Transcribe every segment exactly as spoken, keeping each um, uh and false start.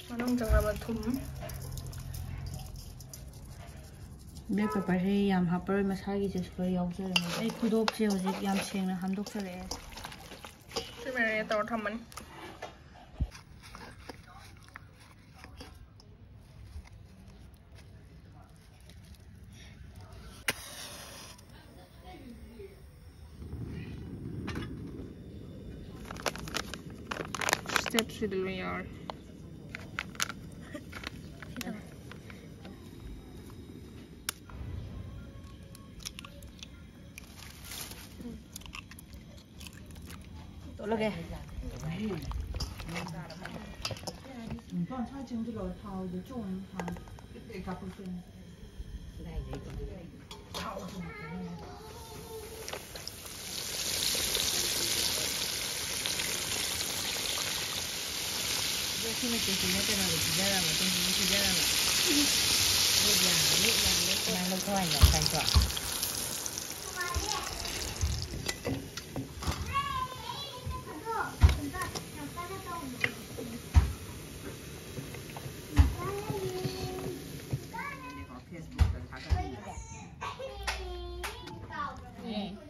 ꯃꯅꯨꯡ ꯆꯪꯉꯕ ꯊꯨꯝ꯫ Black pepperꯁꯦ ꯌꯥꯝ ꯍꯥꯞꯄꯔꯣꯏ, ꯃꯁꯥꯒꯤ ꯖꯨꯁ ꯈꯔ ꯌꯥꯎꯖꯔꯅꯤ꯫ ꯑꯩ ꯈꯨꯗꯣꯞꯁꯦ ꯍꯧꯖꯤꯛ ꯌꯥꯝ ꯁꯦꯡꯅ ꯍꯥꯝꯗꯣꯛꯆꯔꯛꯑꯦ꯫ ꯁꯤ marinate ꯇꯧꯔ ꯊꯝꯃꯅꯤ꯫ Step ꯁꯤꯗ ꯂꯣꯏ ꯌꯥꯎꯔꯦ꯫ ꯇꯣꯠꯂꯒꯦ꯫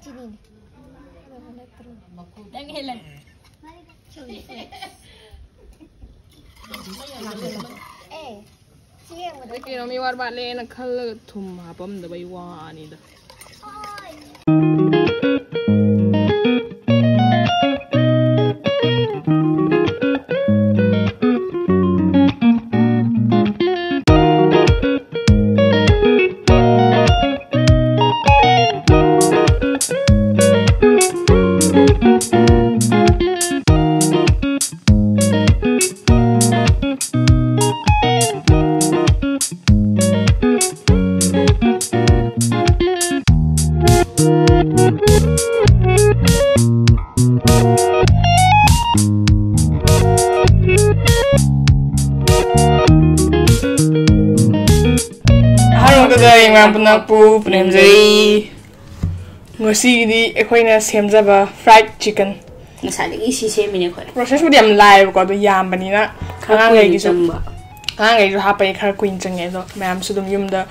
ꯆꯤꯅꯤꯅꯦ꯫ ꯅꯪ ꯍꯦꯜꯂꯦ꯫ ꯑꯦ, ꯁꯤ ꯌꯦꯡꯕꯗ ꯑꯩ ꯀꯩꯅꯣꯝ ꯏꯋꯥꯠ ꯋꯥꯠꯂꯦꯅ ꯈꯜꯂꯒ ꯊꯨꯝ ꯍꯥꯞꯄꯝꯗꯕꯩ ꯋꯥꯅꯤꯗ꯫ ꯄꯨꯝꯅꯃꯛꯄꯨ ꯄꯨꯅꯦꯝꯖꯔꯤ꯫ ꯉꯁꯤꯒꯤꯗꯤ ꯑꯩꯈꯣꯏꯅ ꯁꯦꯝꯖꯕ fried chicken꯫ ꯉꯁꯥꯏꯗꯒꯤ ꯁꯤ ꯁꯦꯝꯃꯤꯅꯦ ꯑꯩꯈꯣꯏ꯫ Processꯄꯨꯗꯤ ꯌꯥꯝ ꯂꯥꯏꯌꯦꯕꯀꯣ, ꯑꯗꯣ ꯌꯥꯝꯕꯅꯤꯅ ꯈꯔ ꯀꯨꯏꯅ ꯑꯉꯥꯡꯈꯩꯒꯤꯁꯨ, ꯆꯪꯕ꯫ ꯑꯉꯥꯡꯈꯩꯁꯨ ꯍꯥꯞꯄꯒꯤ ꯈꯔ ꯀꯨꯏꯅ ꯆꯪꯉꯦ, ꯑꯗꯣ ꯃꯌꯥꯝꯁꯨ ꯑꯗꯨꯝ ꯌꯨꯝꯗ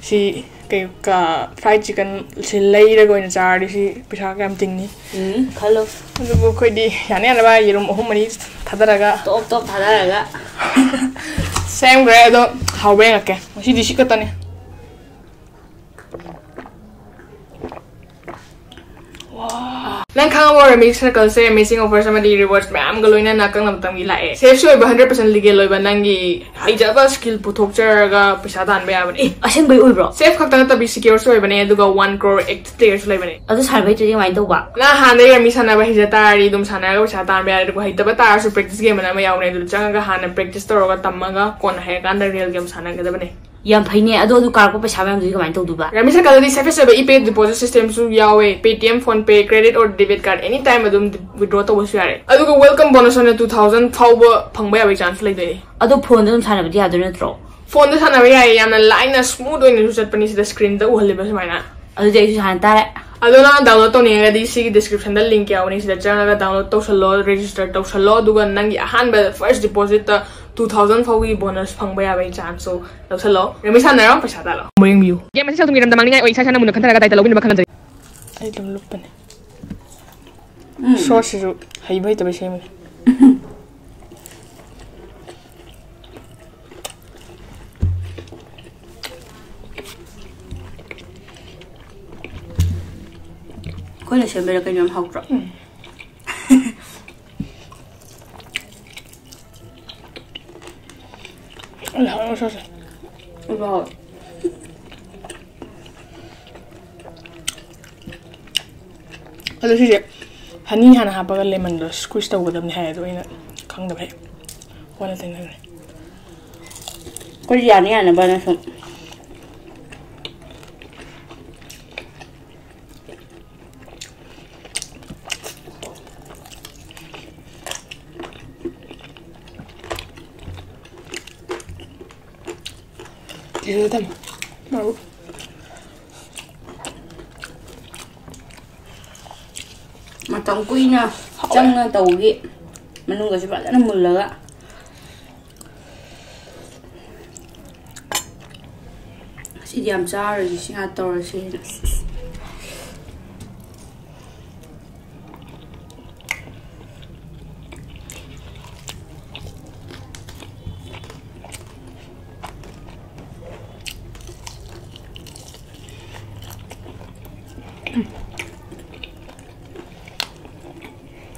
ꯁꯤ ꯀꯩ, ꯀ-, fried chickenꯁꯦ ꯂꯩꯔꯒ ꯑꯣꯏꯅ ꯆꯥꯔꯗꯤ ꯁꯤ ꯄꯩꯁꯥ ꯀꯌꯥꯝ ꯇꯤꯡꯅꯤ? ꯎꯝ, ꯈꯜꯂꯣ꯫ ꯑꯗꯨꯕꯨ ꯑꯩꯈꯣꯏꯗꯤ ꯌꯥꯅ ꯌꯥꯅꯕ ꯌꯦꯔꯨꯝ ꯑꯍꯨꯝ ꯃꯔꯤ ꯊꯥꯗꯔꯒ ꯇꯣꯞ ꯇꯣꯞ ꯊꯥꯗꯔꯒ ꯁꯦꯝꯈ꯭ꯔꯦ꯫ ꯑꯗꯣ ꯍꯥꯎꯕ ꯌꯦꯡꯉꯛꯀꯦ꯫ ꯉꯁꯤꯗꯤ ꯁꯤ ꯈꯛꯇꯅꯦ꯫ ꯅꯪ ꯈꯪꯉꯕꯣ, Remix Circleꯁꯦ amazing offers ꯑꯃꯗꯤ rewards ꯃꯌꯥꯝꯒ ꯂꯣꯏꯅꯅ ꯑꯀꯛꯅꯕ ꯃꯇꯝꯒꯤ ꯂꯥꯛꯑꯦ꯫ Safeꯁꯨ ꯑꯣꯏꯕ, hundred percent legal ꯑꯣꯏꯕ, ꯅꯪꯒꯤ ꯍꯩꯖꯕ skill ꯄꯨꯊꯣꯛꯆꯔꯒ ꯄꯩꯁꯥ ꯇꯥꯟꯕ ꯌꯥꯕꯅꯤ꯫ ꯑꯦ, ꯑꯁꯦꯡꯕꯩ ꯑꯣꯏꯕ꯭ꯔꯣ? Safe ꯈꯛꯇ ꯅꯠꯇꯕꯤ secureꯁꯨ ꯑꯣꯏꯕꯅꯦ, ꯑꯗꯨꯒ one crore active playerꯁꯨ ꯂꯩꯕꯅꯦ꯫ ꯑꯗꯨ ꯁꯥꯟꯅꯕ ꯍꯩꯇ꯭ꯔꯗꯤ ꯀꯃꯥꯏꯅ ꯇꯧꯕ? ꯅꯪ ꯍꯥꯟꯅꯗꯩ Rummy ꯁꯥꯟꯅꯕ ꯍꯩꯖ ꯇꯥꯔꯗꯤ ꯑꯗꯨꯝ ꯁꯥꯟꯅꯔꯒ ꯄꯩꯁꯥ ꯇꯥꯟꯕ ꯌꯥꯔꯦ, ꯑꯗꯨꯒ ꯍꯩꯇꯕ ꯇꯥꯔꯁꯨ practice game ꯑꯅ ꯑꯃ ꯌꯥꯎꯕꯅꯦ, ꯑꯗꯨꯗ ꯆꯪꯉꯒ ꯍꯥꯟꯅ practice ꯇꯧꯔꯒ ꯇꯝꯃꯒ ꯀꯣꯟꯅ ꯍꯩꯔꯀꯥꯟꯗ real game ꯁꯥꯟꯅꯒꯗꯕꯅꯦ꯫ ꯌꯥꯝ ꯐꯩꯅꯦ꯫ ꯑꯗꯣ ꯑꯗꯨ ꯀꯥꯔꯛꯄ ꯄꯩꯁꯥ ꯃꯌꯥꯝꯗꯨꯗꯤ ꯀꯃꯥꯏꯅ ꯇꯧꯗꯣꯏꯕ? Rummy Circleꯗꯗꯤ safest ꯑꯣꯏꯕ ePay deposit systemꯁꯨ ꯌꯥꯎꯋꯦ꯫ Paytm, PhonePe, credit or debit card anytime ꯑꯗꯨꯝ withdraw ꯇꯧꯕꯁꯨ ꯌꯥꯔꯦ꯫ ꯑꯗꯨꯒ welcome bonus ꯑꯣꯏꯅ two thousand ꯐꯥꯎꯕ ꯐꯪꯕ ꯌꯥꯕꯒꯤ chanceꯁꯨ ꯂꯩꯗꯣꯏꯅꯦ꯫ ꯑꯗꯣ phoneꯗ ꯑꯗꯨꯝ ꯁꯥꯟꯅꯕꯗꯤ ꯌꯥꯗꯣꯏ ꯅꯠꯇ꯭ꯔꯣ? Phoneꯗ ꯁꯥꯟꯅꯕ ꯌꯥꯏꯌꯦ, ꯌꯥꯝꯅ ꯂꯥꯏꯅ smooth ꯑꯣꯏꯅꯁꯨ ꯆꯠꯄꯅꯤ ꯁꯤꯗ screenꯗ ꯎꯍꯜꯂꯤꯕ ꯁꯨꯃꯥꯏꯅ꯫ ꯑꯗꯨꯗꯤ ꯑꯩꯁꯨ ꯁꯥꯟꯅ ꯇꯥꯔꯦ꯫ ꯑꯗꯣ ꯅꯪ download ꯇꯧꯅꯤꯡꯉꯒꯗꯤ ꯁꯤꯒꯤ descriptionꯗ link ꯌꯥꯎꯕꯅꯤ, ꯁꯤꯗ ꯆꯪꯉꯒ download ꯇꯧꯁꯜꯂꯣ, register ꯇꯧꯁꯜꯂꯣ, ꯑꯗꯨꯒ ꯅꯪꯒꯤ ꯑꯍꯥꯟꯕ first depositꯇ two thousand ꯐꯥꯎꯒꯤ bonus ꯐꯪꯕ ꯌꯥꯕꯒꯤ chanceꯁꯨ ꯂꯧꯁꯜꯂꯣ꯫ Rummy ꯁꯥꯟꯅꯔꯣ, ꯄꯩꯁꯥ ꯇꯥꯜꯂꯣ꯫ ꯑꯃꯨꯛ ꯌꯦꯡꯕꯤꯌꯨ꯫ Game ꯑꯁꯤ ꯁꯦꯜ ꯊꯨꯝꯒꯤ ꯂꯝꯗ ꯃꯥꯡꯅꯤꯡꯉꯥꯏ ꯑꯣꯏ, ꯏꯁꯥ ꯏꯁꯥꯅ ꯃꯨꯟꯅ ꯈꯟꯊꯔꯒ ꯗꯥꯏꯇ ꯂꯧꯕꯤꯅꯕ ꯈꯪꯍꯟꯖꯔꯤ꯫ ꯑꯩ ꯑꯗꯨꯝ ꯂꯨꯞꯄꯅꯦ꯫ ꯎꯝ꯫ Sauceꯁꯤꯁꯨ ꯍꯩꯕ ꯍꯩꯇꯕ ꯁꯦꯝꯕꯅꯦ꯫ ꯑꯩꯈꯣꯏꯅ ꯁꯦꯝꯕꯩꯔꯥ ꯀꯩꯅꯣ, ꯌꯥꯝ ꯍꯥꯎꯇ꯭ꯔꯣ? ꯎꯝ꯫ ꯑꯩ ꯍꯥꯎꯔꯦ sauceꯁꯦ꯫ ꯎꯝ, ꯍꯥꯎꯋꯦ꯫ ꯑꯗꯣ ꯁꯤꯁꯦ honey ꯍꯥꯟꯅ ꯍꯥꯞꯄꯒ lemonꯗꯣ squeeze ꯇꯧꯒꯗꯕꯅꯤ ꯍꯥꯏ, ꯑꯗꯣ ꯑꯩꯅ ꯈꯪꯗꯕ ꯍꯦꯛ ꯑꯣꯟꯅ ꯇꯩꯅꯈ꯭ꯔꯦ꯫ ꯑꯩꯈꯣꯏꯗꯤ ꯌꯥꯅ ꯌꯥꯅꯕꯅ ꯁꯨꯝ꯫ ꯁꯤꯗ ꯊꯝꯃꯣ꯫ ꯃꯔꯨ꯫ ꯃꯇꯝ ꯀꯨꯏꯅ ꯆꯪꯅ ꯇꯧꯕꯒꯤ ꯃꯅꯨꯡꯗꯁꯨ ꯐꯖꯅ ꯃꯨꯜꯂꯒ꯫ ꯁꯤꯗꯤ ꯌꯥꯝ ꯆꯥꯔꯣꯏꯁꯤ, ꯁꯤ ꯉꯥꯛ ꯇꯧꯔꯁꯦꯅ꯫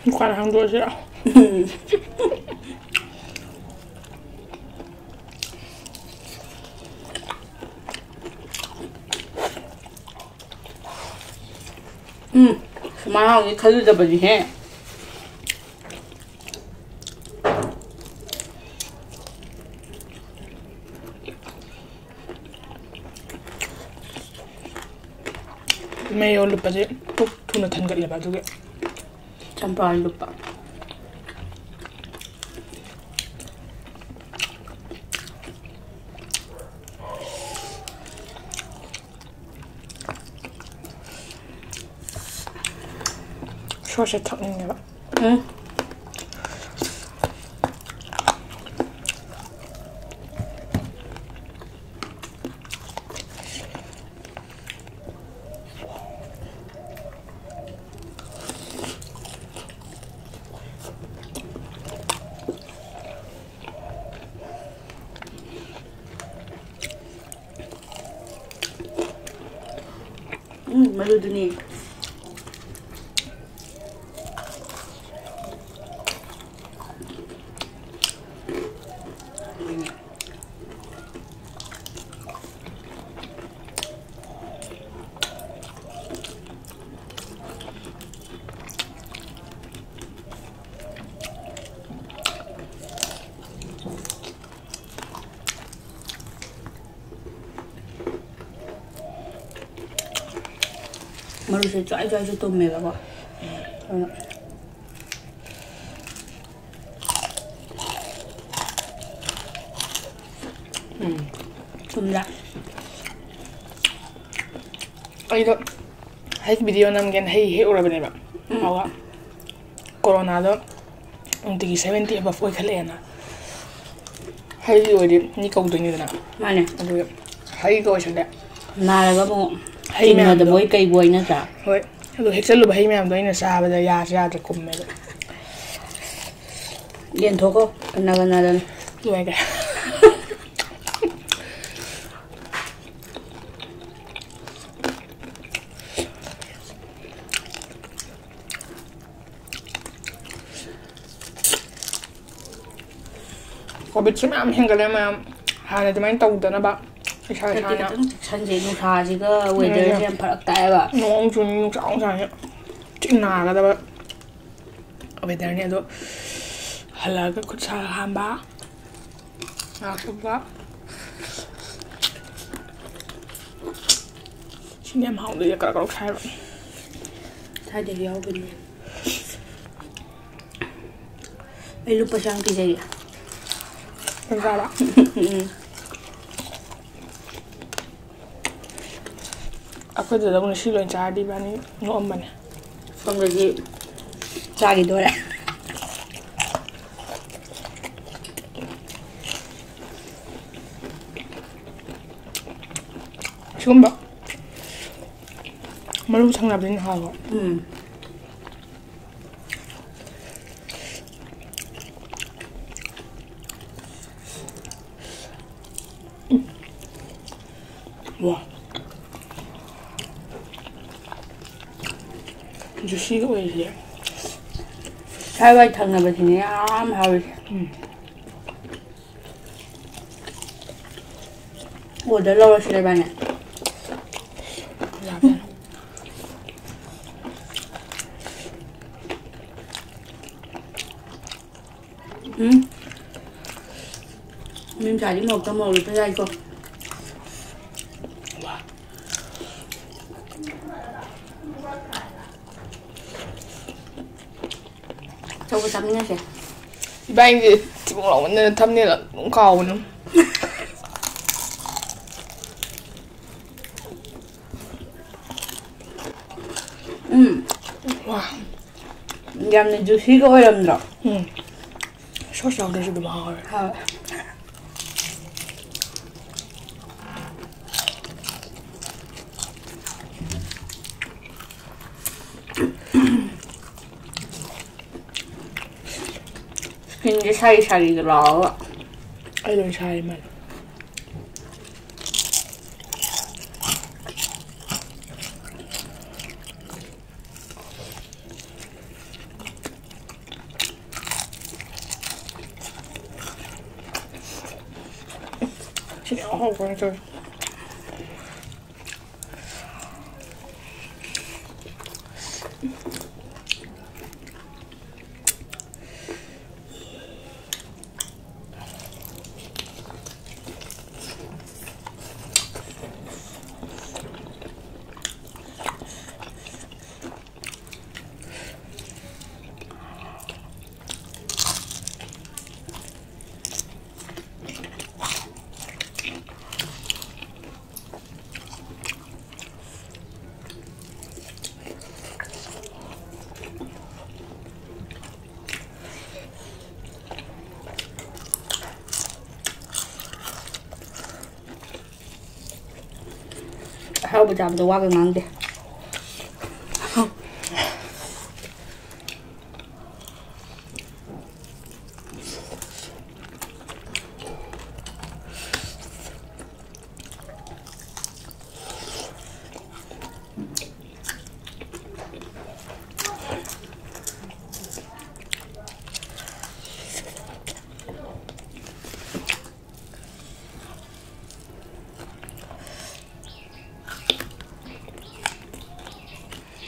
ꯗꯨꯀꯥꯟ ꯍꯥꯡꯗꯣꯛꯑꯁꯤꯔꯣ? ꯎꯝ, ꯁꯨꯃꯥꯏꯅ ꯍꯥꯎꯅꯤ ꯈꯜꯂꯨꯗꯕꯅꯤꯍꯦ꯫ ꯃꯌꯣ ꯂꯨꯞꯄꯁꯦ ꯄꯨꯛ ꯊꯨꯅ ꯊꯟꯒꯠꯂꯦꯕ, ꯑꯗꯨꯒꯤ꯫ ꯆꯝꯄ꯭ꯔꯥ ꯂꯨꯞꯄ꯫ ꯁꯣꯁꯁꯦ ꯊꯛꯅꯤꯡꯉꯦꯕ꯫ ꯎꯝ꯫ ꯎꯝ, ꯃꯗꯨꯗꯨꯅꯤ꯫ ꯃꯔꯨꯁꯦ ꯆ꯭ꯋꯥꯏ ꯆ꯭ꯋꯥꯏꯁꯨ ꯇꯨꯝꯃꯦꯕꯀꯣ꯫ ꯑꯗꯨꯅ ꯎꯝ꯫ ꯊꯨꯝꯖꯥ꯫ ꯑꯩꯗꯣ ꯍꯩ ꯚꯤꯗꯤꯑꯣ ꯅꯝꯒꯦꯅ ꯍꯩ ꯍꯦꯛꯎꯔꯕꯅꯦꯕ꯫ ꯐꯥꯎꯕ ꯀꯣꯔꯣꯅꯥꯗꯣ ꯅꯨꯡꯇꯤꯒꯤ seventy above ꯑꯣꯏꯈꯠꯂꯛꯑꯦꯅ꯫ ꯍꯩꯒꯤ ꯑꯣꯏꯗꯤ ꯃꯤ ꯀꯧꯗꯣꯏꯅꯤꯗꯅ꯫ ꯃꯥꯅꯦ꯫ ꯑꯗꯨꯒ ꯍꯩꯒ ꯑꯣꯏꯁꯜꯂꯦ꯫ ꯅꯥꯔꯒ ꯑꯃꯨꯛ ꯍꯩ ꯃꯌꯥꯝꯗꯣ꯫ ꯆꯤꯡꯅꯗꯕꯣꯏ ꯀꯩꯕꯣꯏ ꯅꯠꯇ꯭ꯔꯥ? ꯍꯣꯏ꯫ ꯑꯗꯣ ꯍꯦꯛꯆꯜꯂꯨꯕ ꯍꯩ ꯃꯌꯥꯝꯗꯣ ꯑꯩꯅ ꯆꯥꯕꯗ ꯌꯥꯁꯦ ꯌꯥꯗ꯭ꯔꯦ, ꯀꯨꯝꯃꯦꯕ꯫ ꯌꯦꯟꯊꯣꯛꯈꯣ, ꯀꯅꯥ ꯀꯅꯥꯗꯅꯣ꯫ ꯂꯣꯏꯈ꯭ꯔꯦ꯫ ꯀꯣꯚꯤꯠꯁꯨ ꯃꯌꯥꯝ ꯍꯦꯟꯒꯠꯂꯦ ꯃꯌꯥꯝ꯫ ꯍꯥꯟꯅ ꯑꯗꯨꯃꯥꯏꯅ ꯇꯧꯗꯅꯕ ꯏꯁꯥ ꯍꯟꯗꯛꯇꯤ ꯏꯁꯥꯅ꯫ ꯈꯤꯇꯪ ꯆꯦꯛꯁꯟꯁꯦ, ꯅꯨꯡꯁꯥꯁꯤꯒ ꯎꯝ, weatherꯁꯦ ꯌꯥꯝ ꯐꯔꯛ ꯇꯥꯏꯌꯦꯕ꯫ ꯅꯣꯡ ꯆꯨꯅꯤ, ꯅꯨꯡꯁꯥ ꯅꯨꯡꯁꯥꯁꯦ ꯊꯤ ꯅꯥꯒꯗꯕ weatherꯅꯤ꯫ ꯑꯗꯣ ꯍꯜꯂꯛꯑꯒ ꯈꯨꯠ ꯁꯥ ꯍꯥꯝꯕ, ꯉꯥꯏꯍꯥꯛ ꯇꯨꯝꯕ꯫ ꯁꯤꯅ ꯌꯥꯝ ꯍꯥꯎꯗꯣꯏꯁꯦ, ꯀꯔꯛ ꯀꯔꯛ ꯁꯥꯏꯕ꯫ ꯊꯥꯏꯗꯒꯤ ꯌꯥꯎꯕꯅꯦ꯫ ꯑꯩ ꯂꯨꯄꯥ ꯆꯥꯝ ꯄꯤꯖꯒꯦ꯫ ꯆꯥꯝ ꯆꯥꯕ? ꯎꯝ꯫ ꯑꯩꯈꯣꯏꯗꯨꯗ ꯉꯁꯤ ꯂꯣꯏ ꯆꯥꯔꯗꯤ ꯏꯕꯥꯅꯤ ꯅꯣꯛꯑꯝꯕꯅꯦ꯫ ꯁꯣꯝꯗꯗꯤ ꯆꯥꯈꯤꯗꯣꯔꯦ꯫ ꯁꯤꯒꯨꯝꯕ ꯃꯔꯨ ꯁꯪꯅꯕꯗꯨꯅ ꯍꯥꯎꯕ꯫ ꯎꯝ꯫ ꯋꯥ꯫ Juicyꯒ ꯑꯣꯏꯔꯤꯁꯦ꯫ ꯁꯥꯏ ꯋꯥꯏ ꯊꯪꯅꯕꯁꯤꯅꯦ ꯌꯥꯝ ꯍꯥꯎꯔꯤꯁꯦ꯫ ꯎꯝ꯫ Order ꯂꯧꯔꯁꯤꯔ ꯏꯕꯥꯅꯤ? ꯌꯥꯕ꯫ ꯎꯝ꯫ ꯃꯤ ꯃꯆꯥꯗꯤ ꯃꯣꯔꯣꯛꯇ ꯃꯣꯔꯣꯛ ꯂꯨꯞꯄ ꯆꯥꯏꯀꯣ꯫ ꯑꯆꯧꯕ ꯆꯥꯃꯤꯟꯅꯁꯦ꯫ ꯏꯕꯥꯅꯤꯁꯦ ꯊꯤꯕꯣꯡ ꯂꯥꯎꯃꯟꯗꯅ thumbnail ꯑꯗꯨꯝ ꯀꯥꯎꯕꯅꯦ꯫ ꯎꯝ꯫ ꯌꯥꯝꯅ ꯖꯨꯁꯤꯒ ꯑꯣꯏꯔꯝꯗ꯭ꯔꯣ? ꯎꯝ꯫ ꯁꯣꯁ ꯌꯥꯎꯗ꯭ꯔꯁꯨ ꯑꯗꯨꯝ ꯍꯥꯎꯔꯦ꯫ ꯍꯥꯎꯋꯦ꯫ ꯁ꯭ꯀꯤꯟꯁꯦ ꯁꯥꯔꯤ ꯁꯥꯔꯤꯒ ꯂꯥꯎꯔꯒ꯫ ꯑꯩ ꯂꯣꯏ ꯁꯥꯔꯤ ꯃꯥꯜꯂꯦ꯫ ꯁꯤꯗꯤ ꯌꯥꯝ ꯍꯥꯎꯕ ꯅꯠꯇ꯭ꯔꯣ? ꯑꯍꯥꯎꯕ ꯆꯥꯕꯗ ꯋꯥꯒ ꯉꯥꯡꯗꯦ꯫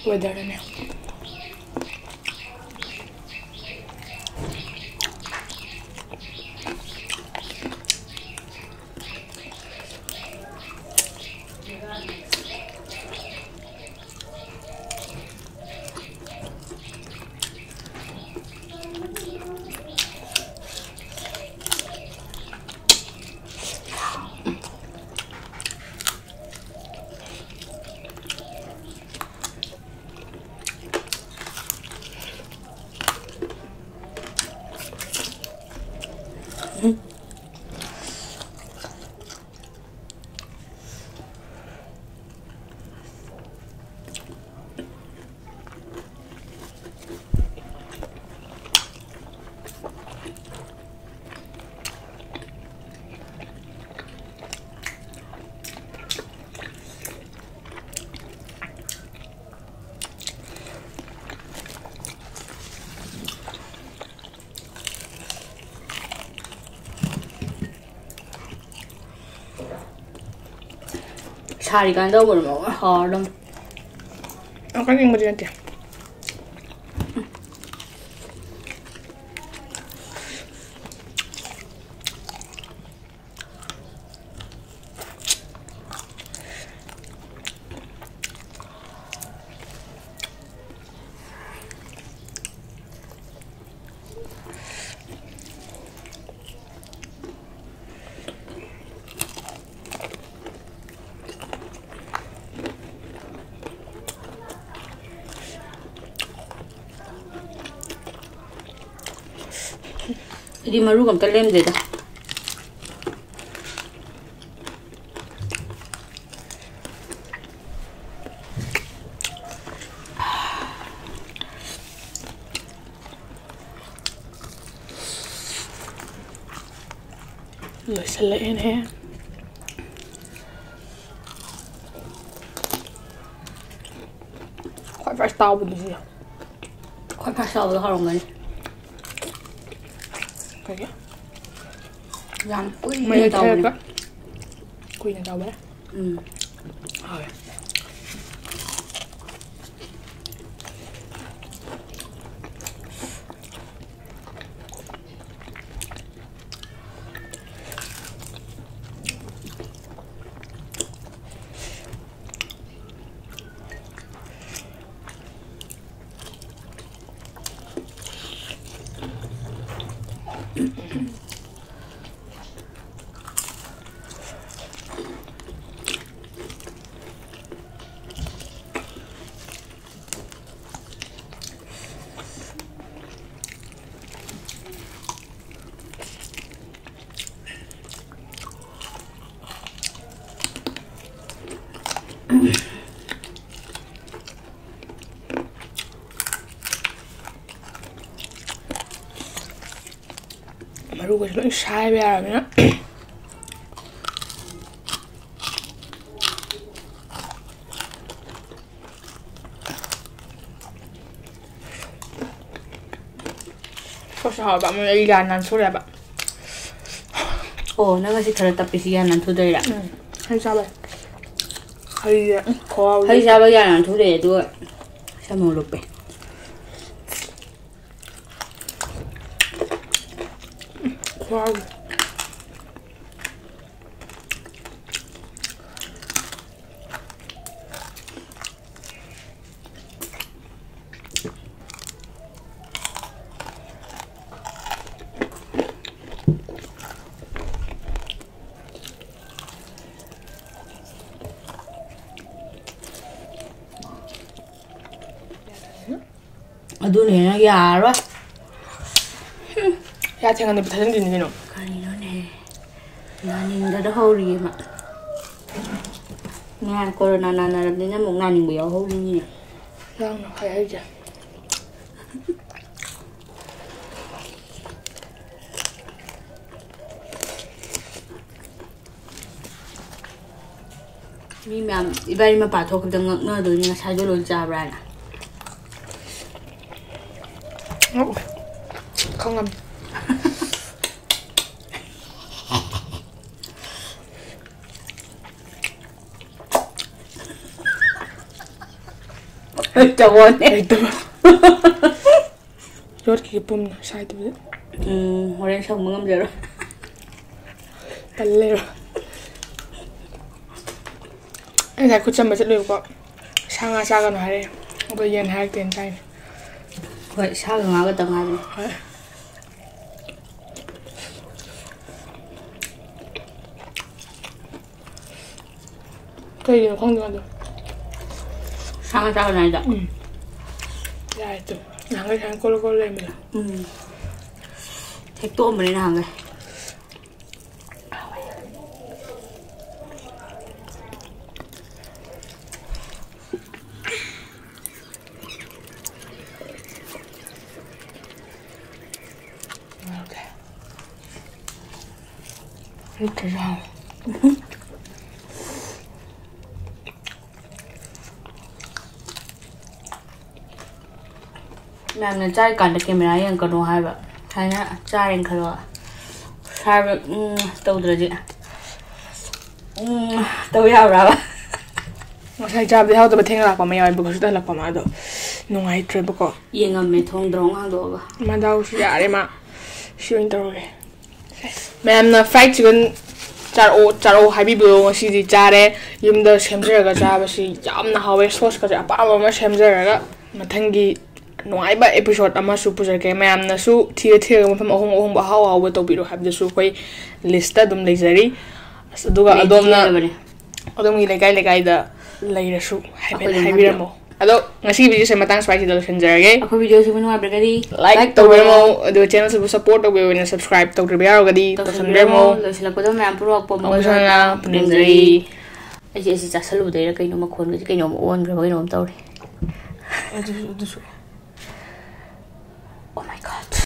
Weatherꯅꯦ꯫ ꯁꯥꯔꯤꯀꯥꯟꯗ ꯇꯧꯕꯗꯣ ꯍꯥꯎꯔꯗꯝ꯫ ꯌꯥꯝ ꯀꯟꯅ ꯏꯪꯕꯗꯤ ꯅꯠꯇꯦ꯫ ꯑꯩꯗꯤ ꯃꯔꯨꯒ ꯑꯝꯇ ꯂꯦꯝꯗꯦꯗ꯫ ꯂꯣꯏꯁꯤꯜꯂꯛꯑꯦꯅꯦ꯫ ꯈ꯭ꯋꯥꯏ first ꯇꯥꯎꯕꯗꯨꯁꯨ ꯌꯥꯎ-, ꯈ꯭ꯋꯥꯏ first ꯇꯥꯎꯕꯗꯣ ꯍꯥꯎꯔꯝꯒꯅꯤ꯫ ꯀꯩꯒꯤ? ꯌꯥꯝ ꯀꯨꯏꯅ ꯃꯩ ꯇꯥꯎꯕꯅꯦ꯫ ꯊꯥꯔꯒ ꯀꯨꯏꯅ ꯇꯥꯎꯕꯅꯦ꯫ ꯎꯝ꯫ ꯍꯥꯎꯋꯦ꯫ ꯃꯔꯨꯒꯁꯦ ꯂꯣꯏ ꯁꯥꯏꯕ ꯌꯥꯔꯕꯅꯤꯅ꯫ ꯁꯣꯁ ꯍꯥꯎꯕ ꯑꯃ ꯂꯩ, ꯌꯥ ꯅꯥꯟꯊꯣꯔꯛꯑꯦꯕ꯫ ꯑꯣ, ꯅꯪ ꯉꯁꯤ ꯈꯔ ꯇꯞꯄꯤꯁꯤ ꯌꯥ ꯅꯥꯟꯊꯣꯛꯗꯣꯏꯔꯥ? ꯎꯝ, ꯍꯩ ꯆꯥꯕꯩ꯫ ꯍꯩꯁꯦ, ꯎꯝ, ꯈꯨꯍꯥꯎꯁꯦ꯫ ꯍꯩ ꯆꯥꯕ ꯌꯥꯅ ꯊꯣꯛꯂꯛꯑꯦ, ꯑꯗꯨꯒ ꯁꯝ ꯂꯨꯞꯄꯦ꯫ ꯈꯨꯍꯥꯎꯁꯦ꯫ ꯑꯗꯨꯅ ꯍꯦꯟꯅ ꯌꯥꯔꯔꯣꯏ꯫ ꯌꯥ ꯊꯦꯡꯉꯗꯤ ꯊꯥꯖꯤꯟꯗꯣꯏꯅꯤ ꯀꯩꯅꯣ꯫ ꯀꯔꯤꯅꯣꯅꯦ? ꯅꯥꯅꯤꯡꯗꯅ ꯍꯧꯔꯤꯌꯦ ꯃꯥ꯫ ꯃꯌꯥꯝ ꯀꯣꯔꯣꯅꯥ ꯅꯥꯅꯔꯕꯅꯤꯅ ꯑꯃꯨꯛ ꯅꯥꯅꯤꯡꯕ ꯌꯥꯎꯍꯧꯔꯤꯅꯤꯅꯦ꯫ ꯌꯥꯎꯅ ꯐꯩ ꯍꯥꯏꯁꯦ꯫ ꯃꯤ ꯃꯌꯥꯝ ꯏꯕꯥꯅꯤ ꯃꯄꯥ ꯊꯣꯛꯄꯗ ꯉꯛꯅꯗꯣꯏꯅꯤ, ꯉꯁꯥꯏꯗꯣ ꯂꯣꯏ ꯆꯥꯕ꯭ꯔꯥ ꯍꯥꯏꯅ꯫ ꯉꯛꯎ꯫ ꯈꯪꯉꯝꯅꯤ꯫ ꯂꯩꯇꯕꯅꯦ꯫ ꯂꯩꯇꯕ꯫ ꯌꯣꯠꯈꯤꯒꯦ ꯄꯨꯝꯅ ꯁꯥꯏꯗꯕꯤꯗ꯫ ꯎꯝ, ꯍꯣꯔꯦꯟ ꯁꯪꯕ ꯉꯝꯖꯔꯣꯏ꯫ ꯇꯜꯂꯦꯕ꯫ ꯑꯩ ꯉꯁꯥꯏ ꯈꯨꯠ ꯆꯝꯕ ꯆꯠꯂꯨꯏꯕꯀꯣ꯫ ꯁꯥ ꯉꯥ ꯆꯥꯒꯅꯨ ꯍꯥꯏꯔꯛꯑꯦ꯫ ꯑꯗꯣ ꯌꯦꯟ ꯍꯥꯏꯔꯛꯇꯦꯅ ꯆꯥꯏꯅꯦ꯫ ꯍꯣꯏ, ꯁꯥꯒ ꯉꯥꯒ ꯇꯪ ꯍꯥꯏꯕꯅꯦ꯫ ꯍꯣꯏ꯫ ꯀꯩꯒꯤꯅꯣ ꯈꯪꯗꯦ ꯃꯥꯗꯣ꯫ ꯁꯥ ꯉꯥ ꯆꯥꯒꯅꯨ ꯍꯥꯏꯗꯣ? ꯎꯝ꯫ ꯌꯥꯔꯦ ꯇꯨ꯫ ꯅꯍꯥꯟꯒꯩ ꯁꯨꯃꯥꯏꯅ ꯀꯣꯜꯂ ꯀꯣꯜꯂ ꯂꯩꯔꯝꯕꯗꯣ꯫ ꯎꯝ꯫ ꯍꯦꯛꯇꯣꯛꯑꯝꯕꯅꯦ ꯅꯍꯥꯟꯒꯩ꯫ ꯍꯦꯛꯇ ꯆꯥꯎ꯫ ꯃꯌꯥꯝꯅ ꯆꯥꯔꯤꯀꯥꯟꯗ ꯀꯦꯃꯦꯔꯥ ꯌꯦꯡꯉꯛꯀꯅꯣ ꯍꯥꯏꯕ꯫ ꯁꯨꯃꯥꯏꯅ ꯆꯥꯔꯦꯅ ꯈꯜꯂꯣ꯫ ꯁ꯭ꯋꯥꯏꯗ ꯎꯝ ꯇꯧꯗ꯭ꯔꯗꯤ꯫ ꯎꯝ ꯇꯧ ꯌꯥꯕ꯭ꯔꯥꯕ? ꯉꯁꯥꯏ ꯆꯥꯕꯗꯤ ꯍꯥꯎꯇꯕ, ꯊꯦꯡꯅ ꯂꯥꯛꯄ ꯑꯃ ꯌꯥꯎꯋꯦꯕꯀꯣ, ꯍꯧꯖꯤꯛꯇ ꯍꯜꯂꯛꯄ ꯑꯃ, ꯑꯗꯣ ꯅꯨꯡꯉꯥꯏꯇ꯭ꯔꯦꯕꯀꯣ꯫ ꯌꯦꯡꯉꯝꯃꯦ ꯊꯣꯡ ꯗ꯭ꯔꯣꯡ ꯍꯥꯡꯗꯣꯛꯑꯒ꯫ ꯃꯗꯥꯎꯁꯨ ꯌꯥꯔꯦ ꯃꯥ꯫ ꯁꯤ ꯑꯣꯏꯅ ꯇꯧꯔꯒꯦ꯫ ꯃꯌꯥꯝꯅ fried chicken ꯆꯥꯔꯛꯑꯣ ꯆꯥꯔꯛꯑꯣ ꯍꯥꯏꯕꯤꯕꯗꯣ ꯉꯁꯤꯗꯤ ꯆꯥꯔꯦ꯫ ꯌꯨꯝꯗ ꯁꯦꯝꯖꯔꯒ ꯆꯥꯕꯁꯤ ꯌꯥꯝꯅ ꯍꯥꯎꯋꯦ꯫ Sauceꯀꯁꯦ ꯑꯄꯥꯝꯕ ꯑꯃ ꯁꯦꯝꯖꯔꯒ ꯃꯊꯪꯒꯤ ꯅꯨꯡꯉꯥꯏꯕ episode ꯑꯃꯁꯨ ꯄꯨꯖꯔꯛꯀꯦ꯫ ꯃꯌꯥꯝꯅꯁꯨ ꯊꯤꯔ ꯊꯤꯔꯒ ꯃꯐꯝ ꯑꯍꯣꯡ ꯑꯍꯣꯡꯕ ꯑꯍꯥꯎ ꯑꯍꯥꯎꯕ ꯇꯧꯕꯤꯔꯣ ꯍꯥꯏꯕꯗꯨꯁꯨ ꯑꯩꯈꯣꯏ listꯇ ꯑꯗꯨꯝ ꯂꯩꯖꯔꯤ꯫ ꯑꯁ, ꯑꯗꯨꯒ Ready ꯑꯗꯣꯝꯅ ꯂꯩꯔꯕꯅꯦ꯫ ꯑꯗꯣꯝꯒꯤ ꯂꯩꯀꯥꯏ ꯂꯩꯀꯥꯏꯗ ꯂꯩꯔꯁꯨ ꯍꯥꯏꯐꯦꯠ ꯑꯩꯈꯣꯏ ꯑꯗꯨꯝ ꯍꯥꯏꯕꯤꯔꯝꯃꯣ꯫ ꯑꯗꯣ ꯉꯁꯤꯒꯤ videoꯁꯦ ꯃꯇꯥꯡ ꯁ꯭ꯋꯥꯏꯁꯤꯗ ꯂꯣꯏꯁꯤꯟꯖꯔꯒꯦ꯫ ꯑꯩꯈꯣꯏ videoꯁꯤꯕꯨ ꯅꯨꯡꯉꯥꯏꯕꯤꯔꯒꯗꯤ Like ꯇꯧꯕꯤꯔꯝꯃꯣ, ꯑꯗꯨꯒ channelꯁꯤꯕꯨ support ꯇꯧꯕꯤꯌꯣꯅ subscribe ꯇꯧꯗ꯭ꯔꯤꯕ ꯌꯥꯎꯔꯒꯗꯤ ꯇꯧꯁꯟꯕꯤꯔꯝꯃꯣ꯫ ꯂꯣꯏꯁꯤꯜꯂꯛꯄꯗ ꯃꯌꯥꯝ ꯄꯨꯔꯛꯄ ꯑꯃꯨꯛ ꯍꯟꯅ ꯄꯨꯅꯤꯡꯖꯔꯤ꯫ ꯑꯩꯁꯦ ꯑꯩꯁꯦ ꯆꯥꯁꯜꯂꯨꯕꯗꯩꯔ ꯀꯩꯅꯣ ꯃꯈꯣꯟꯒꯁꯦ ꯀꯩꯅꯣꯝ ꯑꯣꯟꯈ꯭ꯔꯕ ꯀꯩꯅꯣꯝ ꯇꯧꯔꯦ꯫ ꯑꯗꯨꯁꯨ ꯑꯗꯨꯁꯨ